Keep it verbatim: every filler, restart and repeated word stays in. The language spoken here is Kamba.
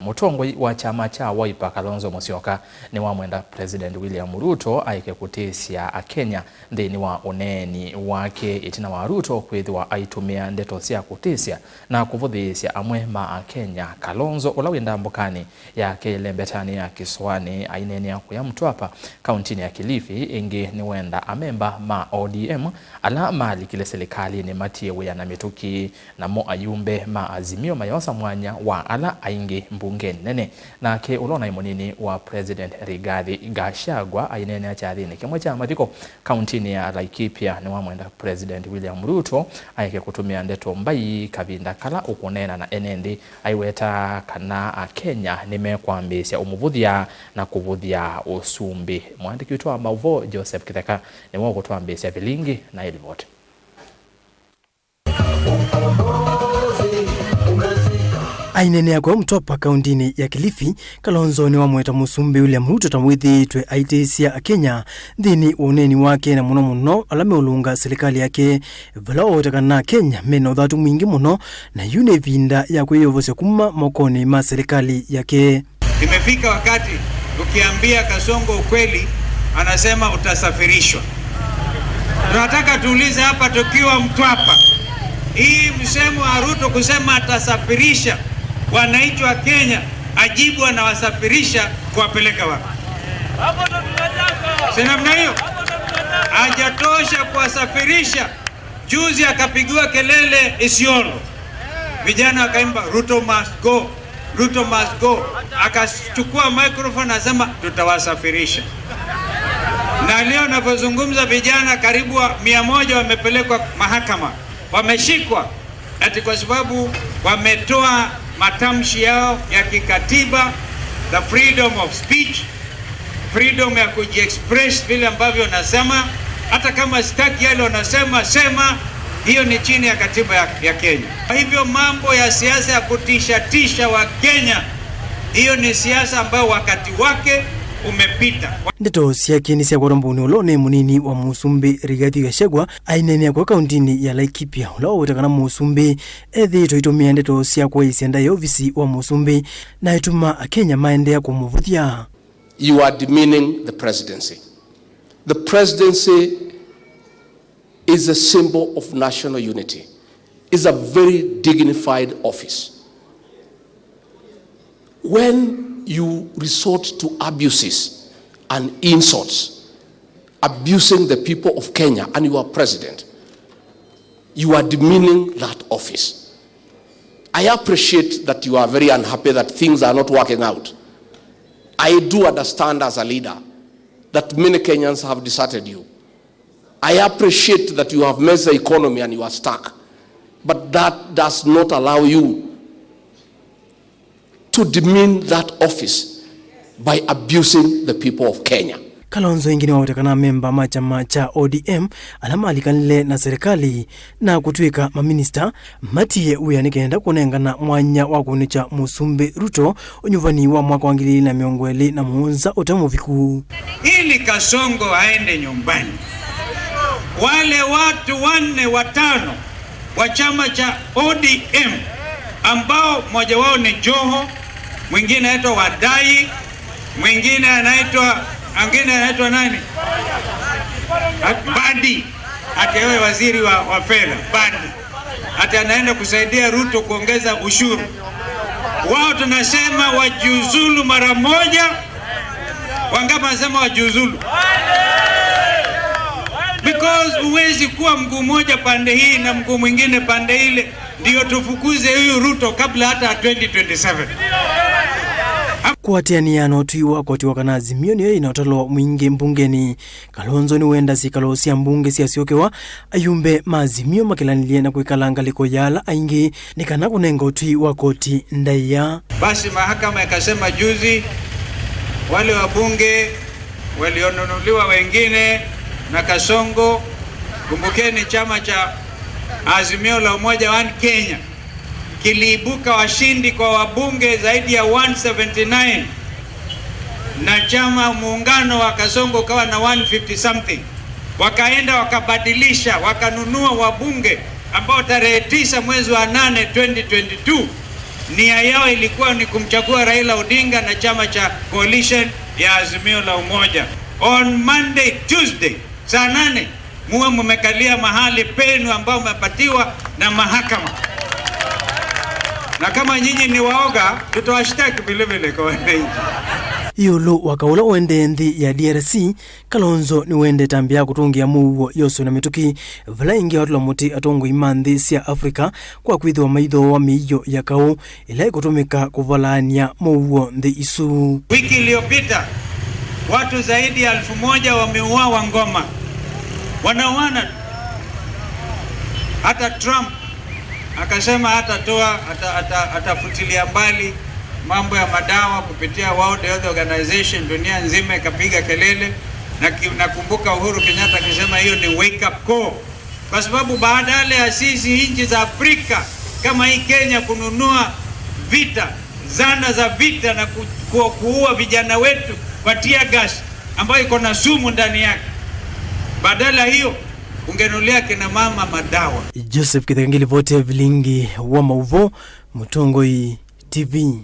Mũtongoi wa kyama kya Wiper, Kalonzo Musyoka, nĩwamwenda President William Ruto aeke kũtĩsya Akenya nthĩnĩ wa ũneeni wake, ĩtina wa Ruto kwĩthĩwa aitũmĩa ndeto sya kũtĩsya na kũvũthĩĩsya amwe ma Akenya. Kalonzo, ũla wĩ ndambũkanĩ yake ĩlembetanĩ ya Kĩsũanĩ, aineenea kũya Mtwapa, kauntinĩ ya Kilifi. Ĩngĩ nĩwenda amemba ma O D M ala maalikile silikalĩnĩ matie wĩa na mĩtũkĩ. Namo ayumbe ma Azimio mayosa mwanya wa ala aingĩ mbungenĩ nene. Nake ũla ũnaĩ mũnini wa President Rigathi Gachagua aineenea kyathĩnĩ kĩmwe kya mathiko kauntinĩ ya Laikipia nĩwamwenda President William Ruto aeke kũtũmĩa ndeto mbai kavinda kala ũkũneena na ene nthĩ, aiweta kana Akenya nĩmekwambĩĩsya ũmũvũthya na kũvũthya ũsumbĩ. Mũandĩki witũ wa maũvoo Joseph Kĩtheka nĩwe ũkũtwambĩĩsya vilingi na ĩlivoti. Aineenea kũya Mtwapa kauntinĩ ya Kilifi, Kalonzo nĩwamweta Mũsumbĩ William Ruto ta wĩthĩĩtwe aitĩsya Akenya nthĩnĩ wa ũneeni wake, na mũno mũno ala meũlũnga silikalĩ yake, vala waweta kana Akenya mena ũthatu mwingĩ mũno, na yu nĩ ĩvinda ya kwĩyovosya kuma mokonĩ ma silikalĩ yake. Imefika wakati ukiambia Kasongo ukweli, anasema utasafirishwa. Tunataka tuulize hapa tukiwa Mtwapa, hii msemo wa Ruto kusema atasafirisha wananchi wa Kenya, ajibu anawasafirisha kuwapeleka wapi? Si namna hiyo? Hajatosha kuwasafirisha. Juzi akapigiwa kelele Isiolo, vijana wakaimba, "Ruto must go, Ruto must go." Akachukua microphone, asema, "Tutawasafirisha." Na leo navyozungumza, vijana karibu wa mia moja wamepelekwa mahakama, wameshikwa ati kwa sababu wametoa matamshi yao ya kikatiba, the freedom of speech, freedom ya kujiexpress vile ambavyo nasema, hata kama sitaki yale wanasema, sema, hiyo ni chini ya katiba ya, ya Kenya. Kwa hivyo mambo ya siasa ya kutisha tisha wa Kenya, hiyo ni siasa ambayo wakati wake umepita. Ndeto syake nĩsyakwatwa mbũni ũla ũnaĩ mũnini wa Mũsumbĩ Rigathi Gachagua, aineenea kwa kauntinĩ ya Laikipia, ũla waweta kana Mũsumbĩ ethĩĩtwe aitũmĩa ndeto sya kũaĩsya ndaĩa ovisi wa Mũsumbĩ na aituma Akenya maendeea kũmũvũthya. You are demeaning the presidency. The presidency is a symbol of national unity. It's a very dignified office. When you resort to abuses and insults, abusing the people of Kenya, and you are president, you are demeaning that office. I appreciate that you are very unhappy that things are not working out. I do understand as a leader that many Kenyans have deserted you. I appreciate that you have messed the economy and you are stuck. But that does not allow you to demean that office by abusing the people of Kenya. Kalonzo ĩngĩ nĩwaweta kana amemba ma kyama kya O D M ala malikanile na serikali na kũtw'ĩka maminista matie wĩa nĩ kenda kũnengana mwanya wa kũnĩkya Mũsumbĩ Ruto ũnyuvani wa mwaka wa ngili ili na mĩongo ĩlĩ na mũonza ũte mũviku. Ili Kasongo aende nyumbani, wale watu wanne watano wa chama cha O D M, ambao mmoja wao ni Joho, mwingine anaitwa Wadai, mwingine anaitwa, mwingine anaitwa nani? Badi. Ati awe waziri wa, wa fedha, Badi. Ati anaenda kusaidia Ruto kuongeza ushuru. Wao tunasema wajiuzulu mara moja. Wangapi wanasema wajiuzulu? Because huwezi kuwa mguu mmoja pande hii na mguu mwingine pande ile, ndio tufukuze huyu Ruto kabla hata twenty twenty-seven. Kũatĩanĩa na ũtwi wa koti wa kana Azimio nĩyo ĩna ũtalo mwingĩ mbungenĩ, Kalonzo nĩwenda syĩkalo sya mbunge syasyokewa, ayumbe ma Azimio makĩlanĩlye na kwĩkala ngalĩko ya ala aingĩ nĩ kana kũnenga ũtwi wa koti ndaĩa. Basi mahakama ikasema juzi, wale wabunge walionunuliwa wengine na Kasongo, kumbukeni chama cha Azimio la Umoja One Kenya kiliibuka washindi kwa wabunge zaidi ya one seventy-nine, na chama muungano wa Kasongo ukawa na one fifty something. Wakaenda wakabadilisha, wakanunua wabunge ambao tarehe tisa mwezi wa nane twenty twenty-two Nia yao ilikuwa ni kumchagua Raila Odinga na chama cha Coalition ya Azimio la Umoja. On Monday, Tuesday, saa nane, muwe mmekalia mahali penu ambao mmepatiwa na mahakama. Na kama nyinyi ni waoga, tutawashtaki vile vile kwa wananchi. Ĩũlũ wa kaũ ũla ũendee nthĩ ya D R C, Kalonzo nĩwendete ambĩa kũtũngĩa mũuo yoswe na mĩtũkĩ, vala ĩngĩ watũla mũtĩ atongoi ma nthĩ sya Africa kwa kwĩthĩwa maithooa mĩio ya kaũ ĩla ĩkũtũmĩka kũvalaany'a mũuo nthĩ isu. Wiki iliyopita, watu zaidi ya elfu moja wameuawa Ngoma. Wanauana tu. Hata Trump akasema hatatoa, ata-, ata-, atafutilia mbali mambo ya madawa kupitia World Health Organization, dunia nzima ikapiga kelele. Na ki-, nakumbuka Uhuru Kenyatta akisema hiyo ni wake up call. Kwa sababu badala ya sisi nchi za Afrika kama hii Kenya kununua vita, zana za vita na ku-, ku-, kuua vijana wetu kwa tear gas ambayo iko na sumu ndani yake, badala hiyo ungenulia kina mama madawa. Joseph Kitheka ngilivoti ya vilingi wa maũvoo, Mũtongoi T V.